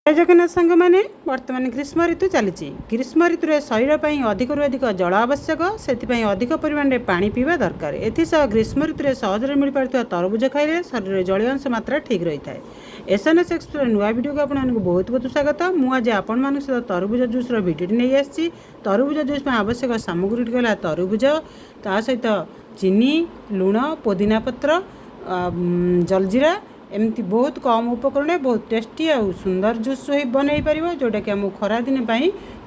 ଜୟ ଜଗନ୍ନାଥ ସାଙ୍ଗମାନେ। ବର୍ତ୍ତମାନ ଗ୍ରୀଷ୍ମ ଋତୁ ଚାଲିଛି। ଗ୍ରୀଷ୍ମ ଋତୁରେ ଶରୀର ପାଇଁ ଅଧିକରୁ ଅଧିକ ଜଳ ଆବଶ୍ୟକ। ସେଥିପାଇଁ ଅଧିକ ପରିମାଣରେ ପାଣି ପିଇବା ଦରକାର। ଏଥିସହ ଗ୍ରୀଷ୍ମ ଋତୁରେ ସହଜରେ ମିଳିପାରୁଥିବା ତରଭୁଜ ଖାଇଲେ ଶରୀରରେ ଜଳୀୟ ଅଂଶ ମାତ୍ରା ଠିକ୍ ରହିଥାଏ। ଏସ୍ଏନ୍ଏସ୍ ଏକ୍ସପ୍ରେସ୍ ନୂଆ ଭିଡ଼ିଓକୁ ଆପଣମାନଙ୍କୁ ବହୁତ ବହୁତ ସ୍ୱାଗତ। ମୁଁ ଆଜି ଆପଣମାନଙ୍କ ସହିତ ତରଭୁଜ ଜୁସ୍ର ଭିଡ଼ିଓଟି ନେଇ ଆସିଛି। ତରଭୁଜ ଜୁସ୍ ପାଇଁ ଆବଶ୍ୟକ ସାମଗ୍ରୀଟି ହେଲା ତରଭୁଜ, ତା ସହିତ ଚିନି, ଲୁଣ, ପୋଦିନା ପତ୍ର, ଜଲଜିରା। ଏମିତି ବହୁତ କମ୍ ଉପକରଣରେ ବହୁତ ଟେଷ୍ଟି ଆଉ ସୁନ୍ଦର ଜୁସ୍ ହୋଇ ବନେଇ ପାରିବ, ଯେଉଁଟାକି ଆମକୁ ଖରାଦିନ ପାଇଁ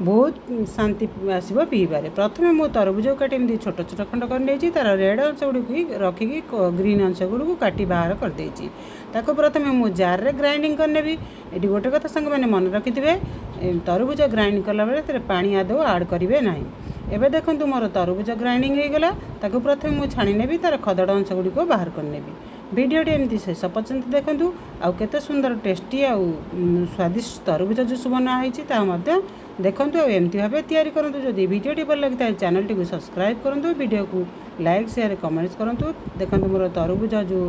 ବହୁତ ଶାନ୍ତି ଆସିବ ପିଇବାରେ। ପ୍ରଥମେ ମୁଁ ତରଭୁଜକୁ କାଟି ଏମିତି ଛୋଟ ଛୋଟ ଖଣ୍ଡ କରିନେଇଛି। ତା'ର ରେଡ଼୍ ଅଂଶ ଗୁଡ଼ିକୁ ରଖିକି ଗ୍ରୀନ୍ ଅଂଶ ଗୁଡ଼ିକୁ କାଟି ବାହାର କରିଦେଇଛି। ତାକୁ ପ୍ରଥମେ ମୁଁ ଜାର୍ରେ ଗ୍ରାଇଣ୍ଡିଙ୍ଗ କରିନେବି। ଏଠି ଗୋଟେ କଥା ସାଙ୍ଗମାନେ ମନେ ରଖିଥିବେ, ତରଭୁଜ ଗ୍ରାଇଣ୍ଡ କଲାବେଳେ ଏଥିରେ ପାଣି ଆଦୌ ଆଡ଼୍ କରିବେ ନାହିଁ। ଏବେ ଦେଖନ୍ତୁ, ମୋର ତରଭୁଜ ଗ୍ରାଇଣ୍ଡିଙ୍ଗ ହେଇଗଲା। ତାକୁ ପ୍ରଥମେ ମୁଁ ଛାଣି ନେବି, ତା'ର ଖଦଡ଼ ଅଂଶ ଗୁଡ଼ିକୁ ବାହାର କରିନେବି। ଭିଡ଼ିଓଟି ଏମିତି ଶେଷ ପର୍ଯ୍ୟନ୍ତ ଦେଖନ୍ତୁ ଆଉ କେତେ ସୁନ୍ଦର, ଟେଷ୍ଟି ଆଉ ସ୍ୱାଦିଷ୍ଟ ତରଭୁଜ ଜୁସ୍ ବନା ହେଇଛି, ତାହା ମଧ୍ୟ ଦେଖନ୍ତୁ ଆଉ ଏମିତି ଭାବେ ତିଆରି କରନ୍ତୁ। ଯଦି ଭିଡ଼ିଓଟି ଭଲ ଲାଗିଥାଏ, ଚ୍ୟାନେଲଟିକୁ ସବସ୍କ୍ରାଇବ୍ କରନ୍ତୁ, ଭିଡ଼ିଓକୁ ଲାଇକ୍, ସେୟାର, କମେଣ୍ଟସ୍ କରନ୍ତୁ। ଦେଖନ୍ତୁ, ମୋର ତରଭୁଜ ଯେଉଁ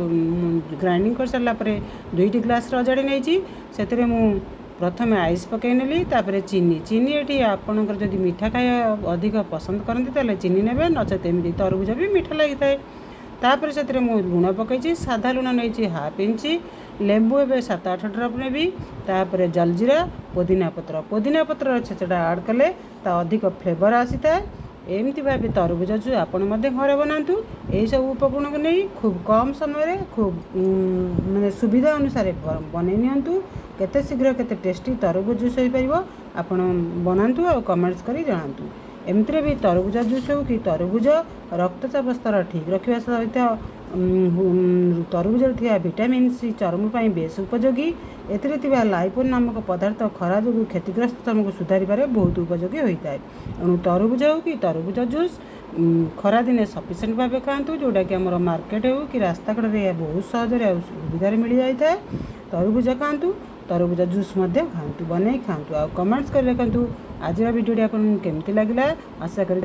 ଗ୍ରାଇଣ୍ଡିଙ୍ଗ କରିସାରିଲା ପରେ ଦୁଇଟି ଗ୍ଲାସ୍ରେ ଅଜାଡ଼ି ନେଇଛି। ସେଥିରେ ମୁଁ ପ୍ରଥମେ ଆଇସ୍ ପକାଇ ନେଲି, ତାପରେ ଚିନି। ଚିନି ଏଠି ଆପଣଙ୍କର ଯଦି ମିଠା ଖାଇବା ଅଧିକ ପସନ୍ଦ କରନ୍ତି, ତାହେଲେ ଚିନି ନେବେ, ନଚେତ୍ ଏମିତି ତରଭୁଜ ବି ମିଠା ଲାଗିଥାଏ। ତାପରେ ସେଥିରେ ମୁଁ ଲୁଣ ପକାଇଛି। ସାଧା ଲୁଣ ନେଇଛି ହାଫ୍ ଇଞ୍ଚ। ଲେମ୍ବୁ ଏବେ 7-8 ଡ୍ରପ୍ ନେବି। ତାପରେ ଜଲଜିରା, ପୋଦିନା ପତ୍ର। ପୋଦିନା ପତ୍ରର ଛେଚଟା ଆଡ଼୍ କଲେ ତା ଅଧିକ ଫ୍ଲେଭର୍ ଆସିଥାଏ। ଏମିତି ଭାବେ ତରଭୁଜ ଜୁସ୍ ଆପଣ ମଧ୍ୟ ଘରେ ବନାନ୍ତୁ। ଏହିସବୁ ଉପକରଣକୁ ନେଇ ଖୁବ୍ କମ୍ ସମୟରେ, ଖୁବ୍ ମାନେ ସୁବିଧା ଅନୁସାରେ ବନେଇ ନିଅନ୍ତୁ। କେତେ ଶୀଘ୍ର, କେତେ ଟେଷ୍ଟି ତରଭୁଜ ଜୁସ୍ ହୋଇପାରିବ, ଆପଣ ବନାନ୍ତୁ ଆଉ କମେଣ୍ଟସ୍ କରି ଜଣାନ୍ତୁ। ଏମିତିରେ ବି ତରଭୁଜ ଜୁସ୍ ହେଉ କି ତରଭୁଜ, ରକ୍ତଚାପ ସ୍ତର ଠିକ୍ ରଖିବା ସହିତ ତରଭୁଜରେ ଥିବା ଭିଟାମିନ୍ ସି ଚର୍ମ ପାଇଁ ବେଶ ଉପଯୋଗୀ। ଏଥିରେ ଥିବା ଲାଇକୋପିନ୍ ନାମକ ପଦାର୍ଥ ଖରା ଯୋଗୁଁ କ୍ଷତିଗ୍ରସ୍ତ ଚର୍ମକୁ ସୁଧାରିବାରେ ବହୁତ ଉପଯୋଗୀ ହୋଇଥାଏ। ଏଣୁ ତରଭୁଜ ହେଉ କି ତରଭୁଜ ଜୁସ୍, ଖରାଦିନେ ସଫିସିଏଣ୍ଟ ଭାବେ ଖାଆନ୍ତୁ, ଯେଉଁଟାକି ଆମର ମାର୍କେଟ ହେଉ କି ରାସ୍ତା କଡ଼ରେ ଏହା ବହୁତ ସହଜରେ ଆଉ ସୁବିଧାରେ ମିଳିଯାଇଥାଏ। ତରଭୁଜ ଖାଆନ୍ତୁ, ତରଭୁଜ ଜୁସ୍ ମଧ୍ୟ ଖାଆନ୍ତୁ, ବନେଇ ଖାଆନ୍ତୁ ଆଉ କମେଣ୍ଟସ୍ କରି ଲେଖନ୍ତୁ ଆଜିର ଭିଡ଼ିଓଟି ଆପଣଙ୍କୁ କେମିତି ଲାଗିଲା। ଆଶା କରି